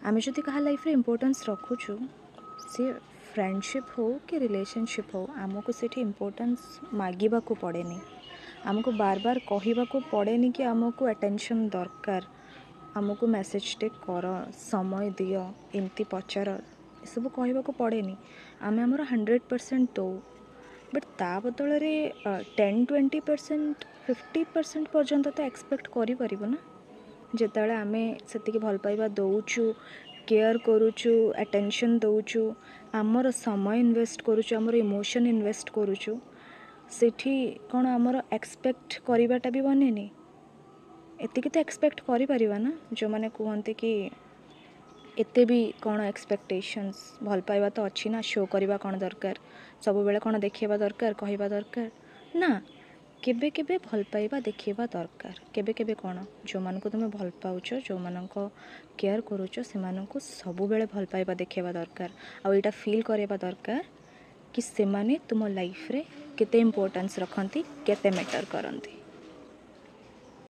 ଆମେ ଯଦି କାହା ଲାଇଫ୍ରେ ଇମ୍ପୋର୍ଟାନ୍ସ ରଖୁଛୁ, ସିଏ ଫ୍ରେଣ୍ଡସିପ୍ ହଉ କି ରିଲେସନସିପ୍ ହଉ, ଆମକୁ ସେଠି ଇମ୍ପୋର୍ଟାନ୍ସ ମାଗିବାକୁ ପଡ଼େନି। ଆମକୁ ବାର ବାର କହିବାକୁ ପଡ଼େନି କି ଆମକୁ ଆଟେନସନ୍ ଦରକାର, ଆମକୁ ମେସେଜଟେ କର, ସମୟ ଦିଅ, ଏମିତି ପଚାର, ଏସବୁ କହିବାକୁ ପଡ଼େନି। ଆମେ ଆମର 100% ଦେଉ, ବଟ୍ ତା ବଦଳରେ 10, 20%, 50% ପର୍ଯ୍ୟନ୍ତ ତ ଏକ୍ସପେକ୍ଟ କରିପାରିବୁ ନା। ଯେତେବେଳେ ଆମେ ସେତିକି ଭଲ ପାଇବା ଦେଉଛୁ, କେୟାର କରୁଛୁ, ଆଟେନସନ୍ ଦେଉଛୁ, ଆମର ସମୟ ଇନଭେଷ୍ଟ କରୁଛୁ, ଆମର ଇମୋସନ୍ ଇନଭେଷ୍ଟ କରୁଛୁ, ସେଠି କ'ଣ ଆମର ଏକ୍ସପେକ୍ଟ କରିବାଟା ବି ବନେନି? ଏତିକି ତ ଏକ୍ସପେକ୍ଟ କରିପାରିବା ନା। ଯେଉଁମାନେ କୁହନ୍ତି କି ଏତେ ବି କ'ଣ ଏକ୍ସପେକ୍ଟେସନ୍ସ, ଭଲ ପାଇବା ତ ଅଛି ନା, ଶୋ କରିବା କ'ଣ ଦରକାର, ସବୁବେଳେ କ'ଣ ଦେଖେଇବା ଦରକାର, କହିବା ଦରକାର ନା। କେବେ କେବେ ଭଲ ପାଇବା ଦେଖେଇବା ଦରକାର। କେବେ କେବେ କ'ଣ, ଯେଉଁମାନଙ୍କୁ ତୁମେ ଭଲ ପାଉଛ, ଯେଉଁମାନଙ୍କ କେୟାର କରୁଛ, ସେମାନଙ୍କୁ ସବୁବେଳେ ଭଲ ପାଇବା ଦେଖେଇବା ଦରକାର ଆଉ ଏଇଟା ଫିଲ୍ କରାଇବା ଦରକାର କି ସେମାନେ ତୁମ ଲାଇଫ୍ରେ କେତେ ଇମ୍ପୋର୍ଟାନ୍ସ ରଖନ୍ତି, କେତେ ମ୍ୟାଟର୍ କରନ୍ତି।